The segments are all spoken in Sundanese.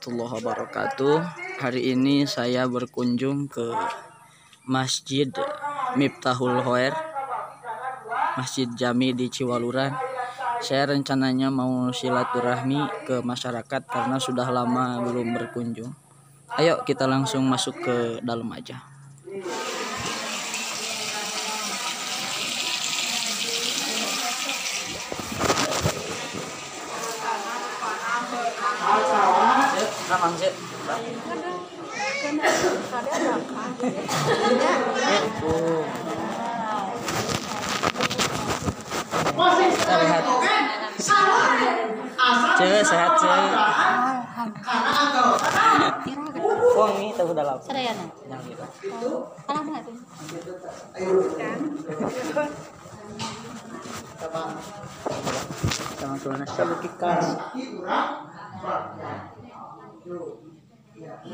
Warahmatullahi wabarakatuh. Hari ini saya berkunjung ke Masjid Miftahul Khoer, Masjid Jami di Ciwaluran. Saya rencananya mau silaturahmi ke masyarakat karena sudah lama belum berkunjung. Ayo kita langsung masuk ke dalam aja. Sehat. Cek, sehat cek. Wong ini tahu dalam.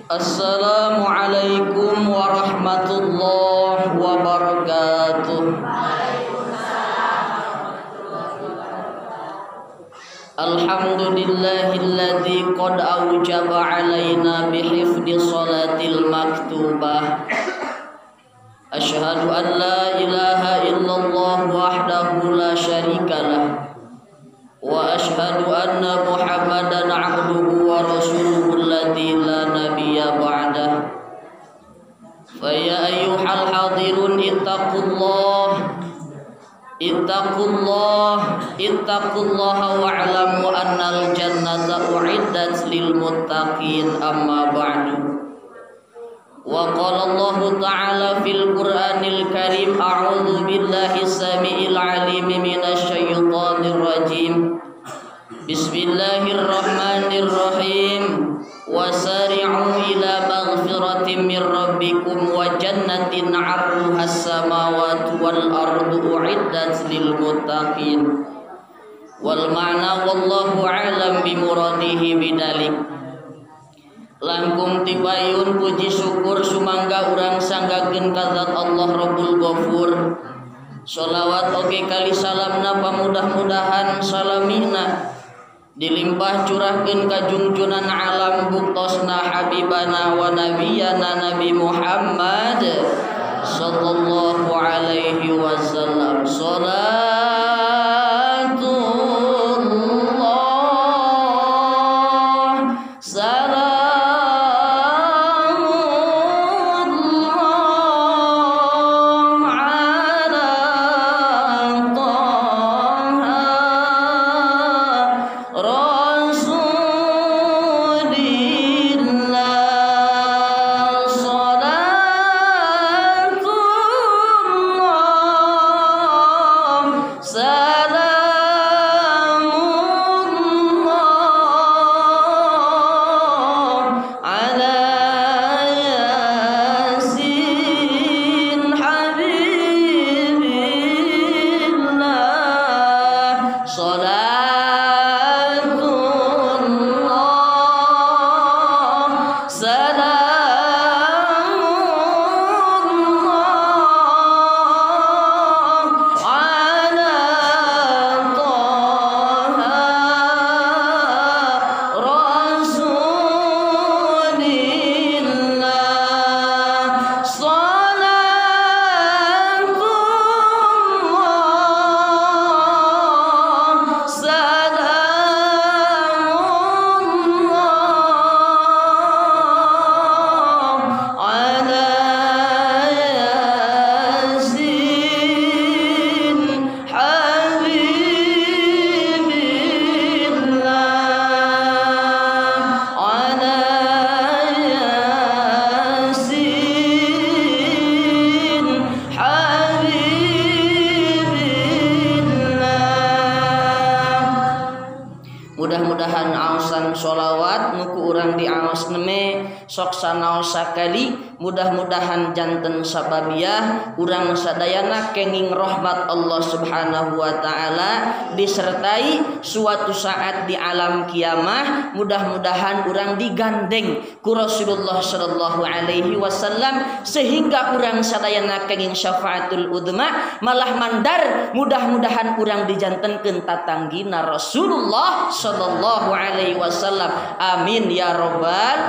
Assalamualaikum warahmatullahi wabarakatuh. Alhamdulillahilladzi qad aujaba alaina bihifdzi salatil maktubah. Asyhadu an la ilaha illallah wahdahu la syarikalah wa asyhadu anna Muhammadan abduhu wa rasuluhu alladzi la nabiyya ba'dah. Fa ya ayyuhal hadirun ittaqullah ittaqullah ittaqullaha wa'lamu annal jannata u'iddat lil muttaqin. Amma ba'du. Wa qala Allahu ta'ala fil Qur'anil Karim, a'udzu billahi samiil alim minasy syaithanir rajim. Bismillahirrahmanirrahim. Wasari'u ila maghfiratin min rabbikum wa jannatin 'arduhas samawati wal ardu u'iddat lil muttaqin. Wal ma'na wallahu a'lam bi muradihi bidzalik. Langkung tibayun puji syukur sumangga urang sanggakeun ka zat Allah Rabbul Ghafur. Sholawat oge kali salamna pamudah-mudahan salamina dilimpah curahkeun ka jungjunan alam buktosna habibana wa nabiyana Nabi Muhammad sallallahu alaihi wasallam. Salatullah salamullah ala Taha Rasulillah. Salatullah salamullah ala Yasin Habibillah. Salatullah salamullah ala Taha Rasulillah. Salatullah salamullah ala Yasin Habibillah. Ala Yasin Habibillah. Mudah-mudahan aosan sholawat nuku urang di aos neme sok sanaos sakali, mudah-mudahan janten sababiah urang sadayana kenging rahmat Allah Subhanahu wa taala disertai suatu saat di alam kiamah. Mudah-mudahan urang digandeng ku Rasulullah sallallahu alaihi wasallam sehingga urang sadayana kenging syafaatul udma malah mandar. Mudah-mudahan urang dijantenkeun tatanggina Rasulullah sallallahu alaihi wasallam. Amin. Amin ya robbal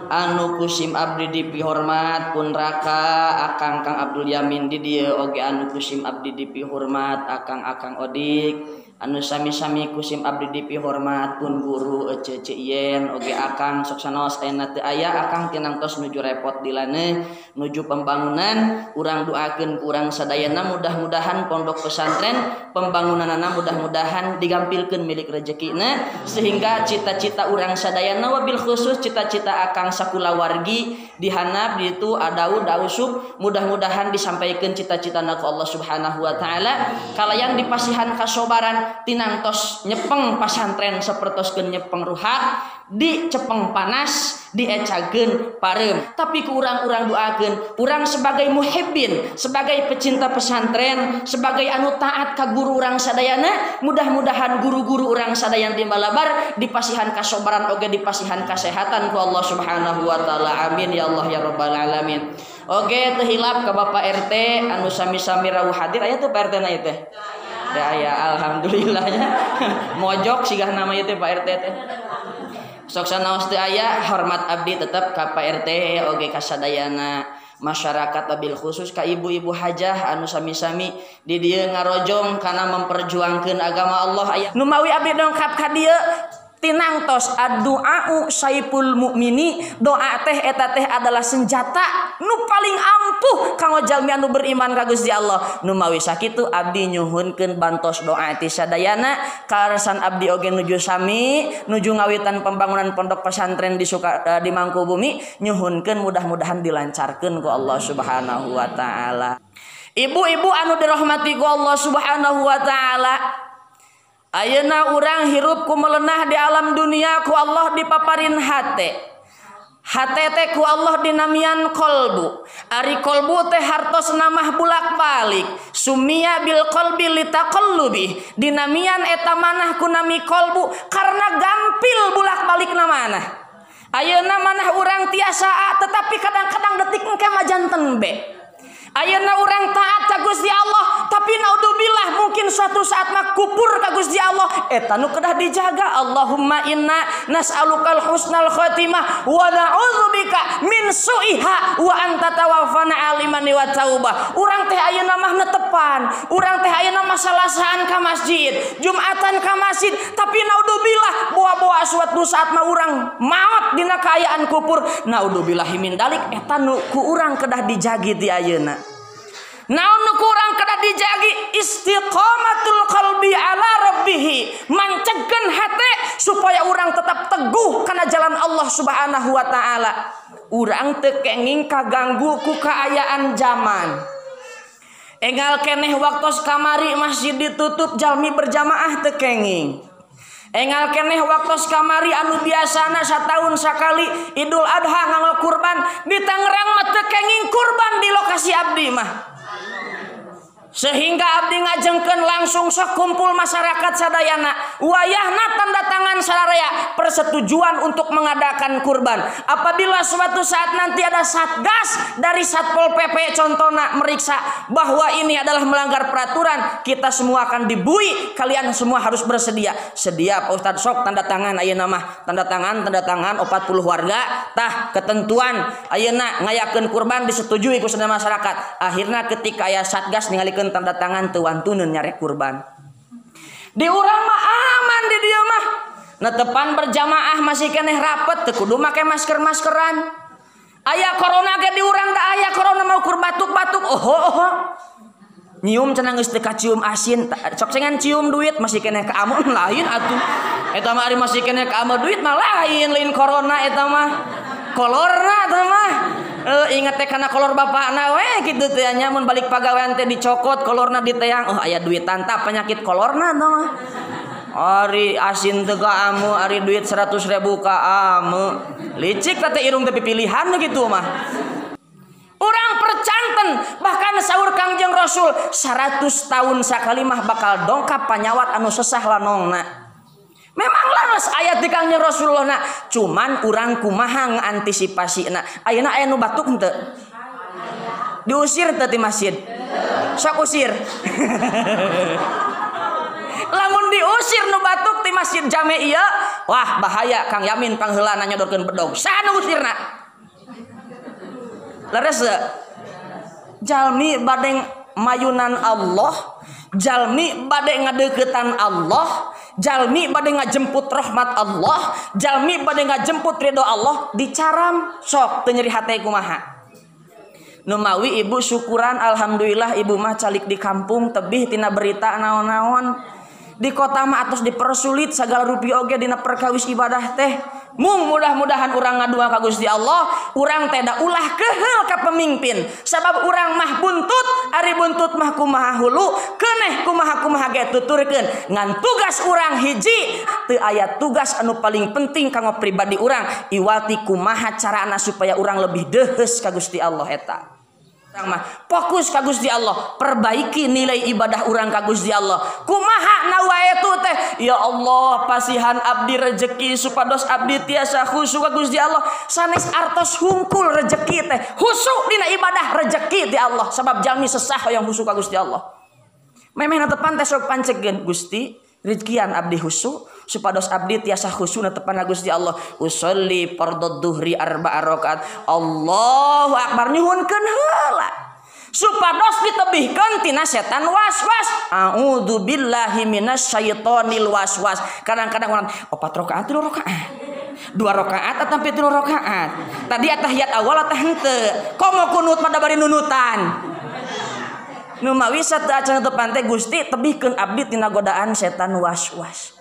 anu kusim abdi dipihormat pun raka akang Kang Abdul Yamin di dieu oge anu kusim abdi dipihormat akang-akang Odik anu sami-sami kusim abdi dipihormat pun guru ece yen oge akang sok sanaos ayeuna teu aya akang tinangtos nuju repot di lane nuju pembangunan urang doakeun ku urang sadayana mudah-mudahan pondok pesantren pembangunanana mudah-mudahan digampilkeun milik rejekina sehingga cita-cita urang sadayana wabil khusus cita-cita akang sakulawargi dihanap ditu adaud dausub mudah-mudahan disampaikan cita-citana ku Allah Subhanahu wa taala kalayan dipasihan kasobaran tinangtos nyepeng pasantren sapertoskeun nyepeng ruhak dicepeng panas diecageun pareum tapi ku urang-urang doakeun urang sebagai muhibbin sebagai pecinta pesantren sebagai anu taat ka guru urang sadayana mudah-mudahan guru-guru urang sadayana di Malabar dipasihan kasobaran oge dipasihan kasehatan ku Allah Subhanahu wa taala. Amin ya Allah ya rabbal alamin. Oge teu hilap ka Bapak RT anu sami-sami rawuh hadir aya teu Pak RT na ieu teh? Aya alhamdulillah nya. Mojok sigah nama ieu teh Pak RT teh. Sok sanaos teu aya hormat abdi tetep ka Pak RT oge ka sadayana masyarakat wabil khusus ka ibu-ibu hajah anu sami-sami di dieu ngarojong kana memperjuangkeun agama Allah aya. Nu mawi abdi dongkap ka dieu tinangtos addu'au saipul mukmini doa teh eta teh adalah senjata nu paling ampuh kanggo jalmi anu beriman ka Gusti Allah. Nu mawi sakitu abdi nyuhunkeun bantos doa ti sadayana kaleresan abdi oge nuju sami nuju ngawitan pembangunan pondok pesantren di Suka, di Mangkubumi nyuhunkeun mudah-mudahan dilancarkeun ku Allah Subhanahu wa taala. Ibu-ibu anu dirahmati ku Allah Subhanahu wa taala, ayeuna urang hirup ku melenah di alam dunia ku Allah dipaparin hate. Hate teh ku Allah dinamian kolbu. Ari kolbu teh hartos namah bulak-balik. Sumia bil kolbi litaqallubi. Dinamian eta manah ku nami kolbu karena gampil bulak-balik namanah. Ayeuna manah urang tiasa A tetapi kadang-kadang detik engke mah janten B. Ayeuna urang taat ka Gusti Allah tapi naudzubillah mungkin suatu saat mah kupur ka Gusti Allah eta nu kedah dijaga. Allahumma inna nas'alukal husnal khatimah wa na'udzubika min su'iha wa anta tawaffana alimani wa taubah. Urang teh ayeuna mah netepan, urang teh ayeuna mah salasaan ka masjid, jumatan ka masjid, tapi naudzubillah boa-boa suatu saat mah urang maot dina kaayaan kupur. Naudzubillahi min dalik eta nu ku urang kedah dijagi di ayeuna. Naon nu kurang kedah dijagi istiqamatul qalbi ala rabbih, mancegkeun hate supaya urang tetap teguh kana jalan Allah Subhanahu wa taala. Urang teu kenging kaganggu ku kaayaan zaman. Enggal keneh waktos kamari masjid ditutup jalmi berjamaah teu kenging. Enggal keneh waktos kamari anu biasana satahun sakali Idul Adha nganggo kurban di Tangerang mah teu kenging kurban di lokasi abdi mah. Sehingga abdi ngajengkeun langsung sok kumpul masyarakat sadayana wayahna tanda tangan sararea persetujuan untuk mengadakan kurban. Apabila suatu saat nanti ada satgas dari Satpol PP contohna meriksa bahwa ini adalah melanggar peraturan, kita semua akan dibui, kalian semua harus bersedia. Sedia Pak Ustad sok tanda tangan ayeuna mah, tanda tangan 40 warga tah ketentuan ayeuna ngayakeun kurban disetujui ku sadaya masyarakat. Akhirna ketika aya satgas ningalikeun tanda tangan teu wantuneun nyarek kurban. Di urang mah aman di dieu mah. Netepan berjamaah masih keneh rapet teu kudu make masker-maskeran. Aya corona ge di urang da aya corona mau kur batuk-batuk oho oho. Nyium cenah geus teu kacium asin, sok cengan cium duit masih keneh ka amun lain atuh. Eta mah ari masih keneh ka amun duit mah lain, lain corona eta mah. Kolorna eta mah. Ingat teh kana kolor bapakna we kitu teh nya mun balik pagawean teh dicokot kolorna diteang oh aya duitan tah penyakit kolorna tah mah. Ari asin teu ka amu ari duit 100.000 ka amu licik teh irung teh pipilihan kitu mah. Urang percanten bahkan saur Kangjeng Rasul 100 tahun sakali mah bakal dongkap panyawat anu sesah lanongna. Memang leres ayat di Kangjeng Rasulullah na, cuman urang kumaha ngantisipasina. Ayeuna aya nu batuk henteu? Diusir teu ti masjid? Sok usir. Lamun diusir ngusir nu batuk ti Masjid Jame ieu, wah bahaya Kang Yamin pangheulana nyodorkeun bedog. Saha nu ngusirna? Leres teu? Jalmi bade mayunan Allah, jalmi bade ngadeukeutan Allah, jalmi bade ngajemput rahmat Allah, jalmi bade ngajemput ridho Allah, dicaram sok teu nyeri hate kumaha. Numawi ibu syukuran alhamdulillah ibu mah calik di kampung tebih tina berita naon-naon. Di kota mah atos dipersulit sagala rupi oge dina perkawis ibadah teh. Mung mudah-mudahan urang ngadua ka Gusti Allah, urang teh da ulah keheul ka pemimpin. Sabab urang mah buntut, ari buntut mah kumaha hulu, keneh kumaha-kumaha ge tuturkeun. Ngan tugas urang hiji, teu aya tugas anu paling penting kanggo pribadi urang, iwati kumaha carana supaya urang lebih deuheus ka Gusti Allah eta. Urang mah fokus ka Gusti Allah, perbaiki nilai ibadah urang ka Gusti Allah. Kumaha nawaetu teh? Ya Allah, pasihan abdi rejeki supados abdi tiasa khusyuk ka Gusti Allah. Sanes artos hungkul rejeki teh, khusyuk dina ibadah rejeki ti Allah. Sabab jalmi sesah hoyong khusyuk ka Gusti Allah. Memeh netepan teh sok pancegeun Gusti, rezekian abdi khusyuk supados abdi tiasa khusyuk netepan ka Gusti Allah. Usolli fardhu dhuhri arba'a rakaat. Allahu akbar, nyuhunkeun heula supados ditebihkeun tina setan was-was. A'udzubillahi minasyaitonil waswas. Kadang-kadang orang opat rakaat 3 rakaat, 2 rakaat ataupun 3 rakaat. Tadi atahiyat awal atah henteu. Komo kunut mah bari nunutan. Nu mawi sateu acan tepan teh Gusti tebihkeun abdi tina godaan setan was-was.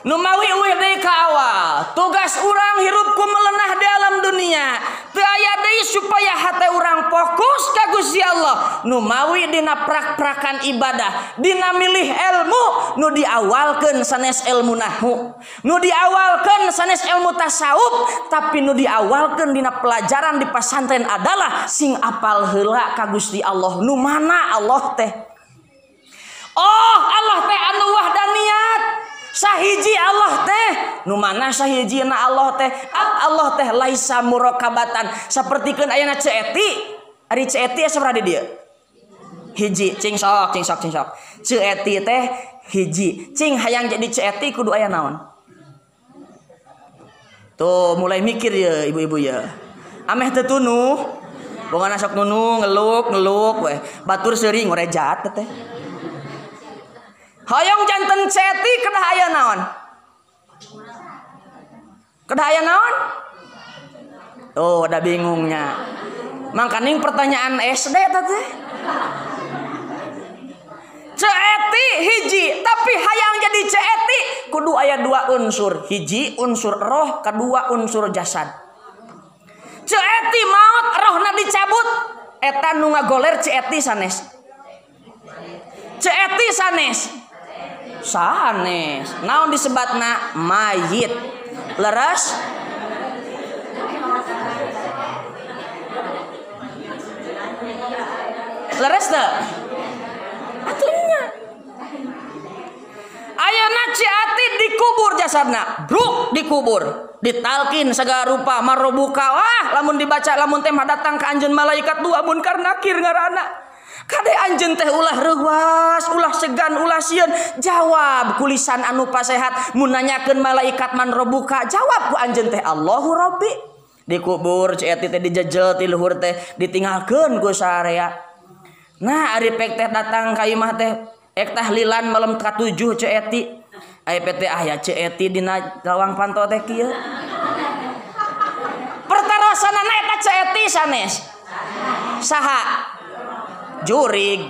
Nu mawi uih deui ka awal, tugas urang hirup ku melenah di alam dunia. Teu aya deui supaya hate urang fokus ka Gusti Allah. Nu mawi dina prak-prakan ibadah, dina milih ilmu, nu diawalkeun sanes ilmu nahwu, nu diawalkeun sanes ilmu tasawuf, tapi nu diawalkeun dina pelajaran di pasantren adalah sing apal heula ka Gusti Allah. Nu mana Allah teh? Oh, Allah teh anu wahdaniyat. Sahiji Allah teh, nu mana sahijina Allah teh? Allah teh laisa murokabatan. Sapertikeun ayana ceeti, ari ceeti sabaraha di dieu? Hiji, cing sok, cing sok, cing sok. Ceeti teh hiji. Cing hayang jadi ceeti kudu aya naon? Tuh mulai mikir ya ibu-ibu ya. Ameh teu tunuh. Bongana sok nunu ngeluk ngeluk weh. Batur seuri ngorejat teh. Hoyong janten ceti kedah aya naon? Kedah aya naon? Oh, udah bingungnya. Mangkaning pertanyaan SD teh. Ceti hiji, tapi hayang jadi ceti kudu aya dua unsur. Hiji unsur roh, kedua unsur jasad. Ceti maot rohna dicabut, eta nu ngagoler ceti sanes. Ceti sanes. Sanes. Naon disebatna mayit. Leres? Leres teu? Atunya. Ayeuna Ciati dikubur jasadna, bruk dikubur. Ditalkin segala rupa marobuka. Wah, lamun dibaca lamun teh mah datang ka anjeun malaikat dua munkar nakir ngaranna. Kade anjeun teh ulah reuwas, ulah segan, ulah sieun. Jawab kulisan anu pasehat. Mun nanyakeun malaikat man robuka, jawab ku anjeun teh Allahu Rabbi. Dikubur Ciati teh dijejel ti luhur teh ditinggalkeun ku saarea. Nah, ari pek teh datang ka imah teh ek tahlilan malam ka-7 Ciati. Aya PT aya Ciati dina lawang panto teh kieu. Pertarosanana eta Ciati sanes. Saha? Jurig.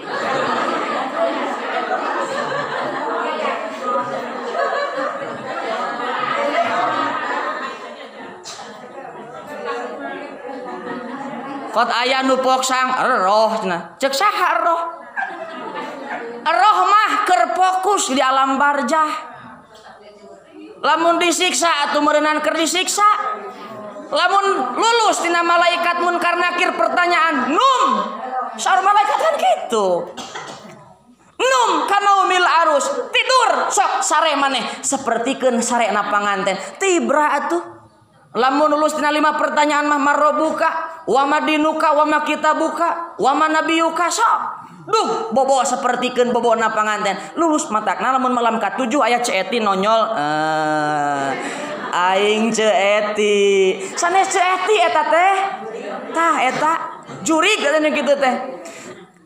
Kot aya nu poksang roh cenah. Ceuk saha roh? Roh mah keur fokus di alam barjah. Lamun disiksa atuh meureunan keur disiksa. Lamun lulus tina malaikat munkar nakir pertanyaan num. Saur malaikat kan gitu. Num kanaumil arus, tidur sok sare maneh sapertikeun sarena panganten. Tibra atuh. Lamun lulus tina 5 pertanyaan mah marrobuka, wa madinuka, wa makitabuka, wa manabiyuka sok. Duh, bobo sapertikeun bobona panganten. Lulus matakna lamun malam ka-7 aya Ceu Eti nonyol. Aing Ceu Eti. Sanes Ceu Eti eta teh. Tah eta jurig katanya kitu teh.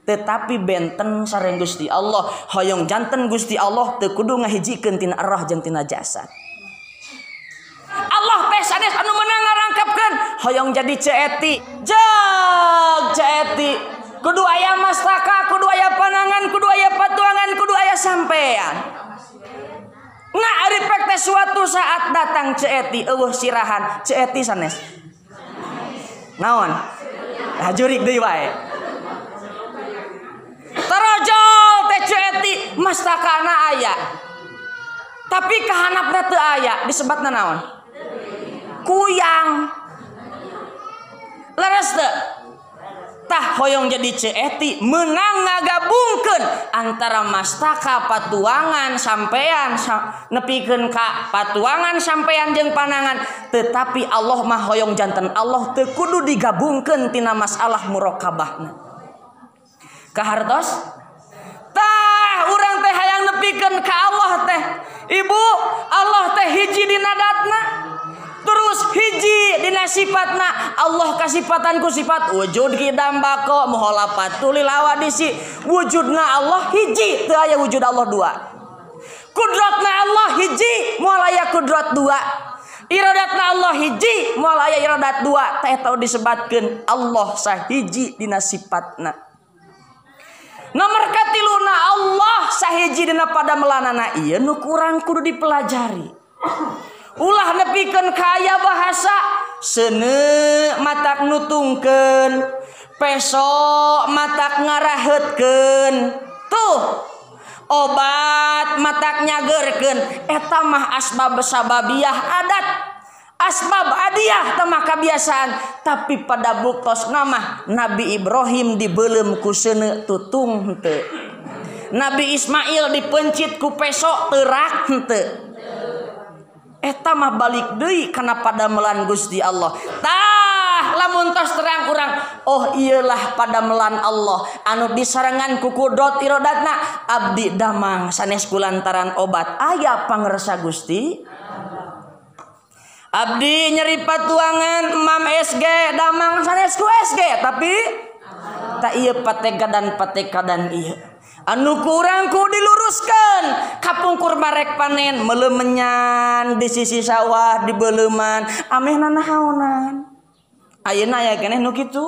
Tetapi benten sareng Gusti Allah, hoyong janten Gusti Allah teu kudu ngahijikeun tina arwah jeung tina jasad. Allah teh sanes anu meunang ngarangkepkeun hoyong jadi Ceu Eti. Jog Ceu Eti. Kudu aya mastaka, kudu aya panangan, kudu aya patuangan, kudu aya sampean. Nah ari pek teh suatu saat datang Ceu Eti eueuh sirahan, Ceu Eti sanes. Naon? Lah jurig deui wae. Tarojol teh Ceu Eti mastakana aya. Tapi kahanapna teu aya, disebatna naon? Kuyang. Leres teu? Tah hoyong jadi Ceu Eti menang ngagabungkeun antara mastaka patuangan sampean nepikeun ka patuangan sampean jeung panangan, tetapi Allah mah hoyong janten Allah teu kudu digabungkeun tina masalah muraqabahna. Kahartos? Tah urang teh hayang nepikeun ka Allah teh. Ibu, Allah teh hiji dina datna. Terus hiji dina sifatna. Allah kasifatan ku sifat wujud kidam bako muholafatul lil hawadisi. Wujudna Allah hiji, teu aya wujud Allah dua. Kudratna Allah hiji, moal aya kudrat dua. Iradatna Allah hiji, moal aya iradat dua. Teh tau disebatkeun Allah sahiji dina sifatna. Nomor katiluna Allah sahiji dina padamelanana. Ieu nu kurang kudu dipelajari. Ulah nepikeun kaya bahasa seuneu matak nutungkeun, peso matak ngaraheutkeun, tuh obat matak nyageurkeun. Eta mah asbab sababiyah adat, asbab adiah teh mah kabiasaan. Tapi pada buktosna mah Nabi Ibrahim dibeuleum ku seuneu tutung henteu, Nabi Ismail dipencit ku peso teurak henteu. Eta mah balik deui kana padamelan Gusti Allah. Tah lamun tos terang urang, oh iyalah padamelan Allah anu disarengan ku kudrat irodatna. Abdi damang sanes kulantaran obat aya pangersa Gusti. Abdi nyeri patuangan Mam SG damang sanes ku SG, tapi tak ieu patekadan patekadan ieu anu kurang ku diluruskan. Kapungkur barek panen melemenyan di sisi sawah di beleuman ameh nanahaonan. Ayeuna aya keneh nu kitu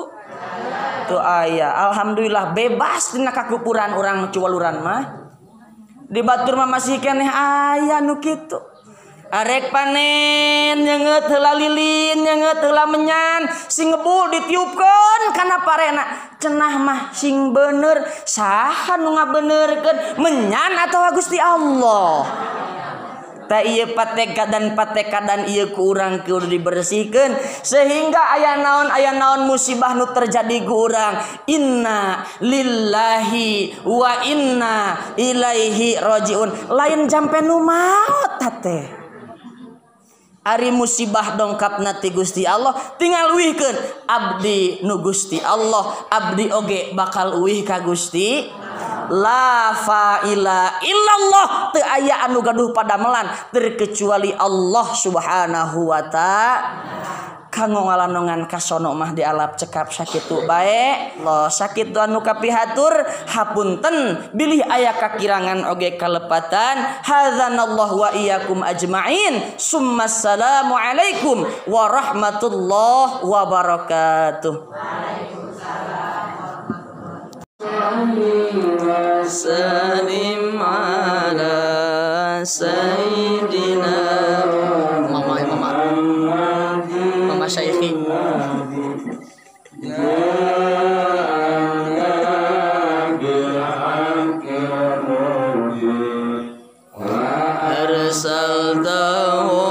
tuh aya. Alhamdulillah bebas dina kakupuran urang cuwaluran mah. Di batur mah masih keneh aya nu kitu. Arek panen nyeungeut heula lilin, nyeungeut heula menyan, sing ngebul ditiupkeun kana parena. Cenah mah sing bener, saha nu ngabenerkeun menyan atawa Gusti Allah? Tah ieu patekadan ieu ku urang kudu dibersihkeun sehingga aya naon musibah nu terjadi ku urang. Inna lillahi wa inna ilaihi rajiun. Lain jampe nu maot teh. Ari musibah dongkapna ti Gusti Allah tinggal uihkeun abdi nu Gusti Allah, abdi oge bakal uih ka Gusti. La fa'ila illallah, teu aya anu gaduh padamelan terkecuali Allah Subhanahu wa ta'ala. Kanggo ngalanongan kasono mah dialap cekap sakitu bae. Lo sakitu anu kapihatur, hapunten bilih aya kakirangan oge kalepatan. Hadzanallahu wa iyyakum ajmain. Summa assalamu alaikum warahmatullahi wabarakatuh. Waalaikumsalam. Salim ala sayyidina Mama mama mama Syaikhi. Arsaltahu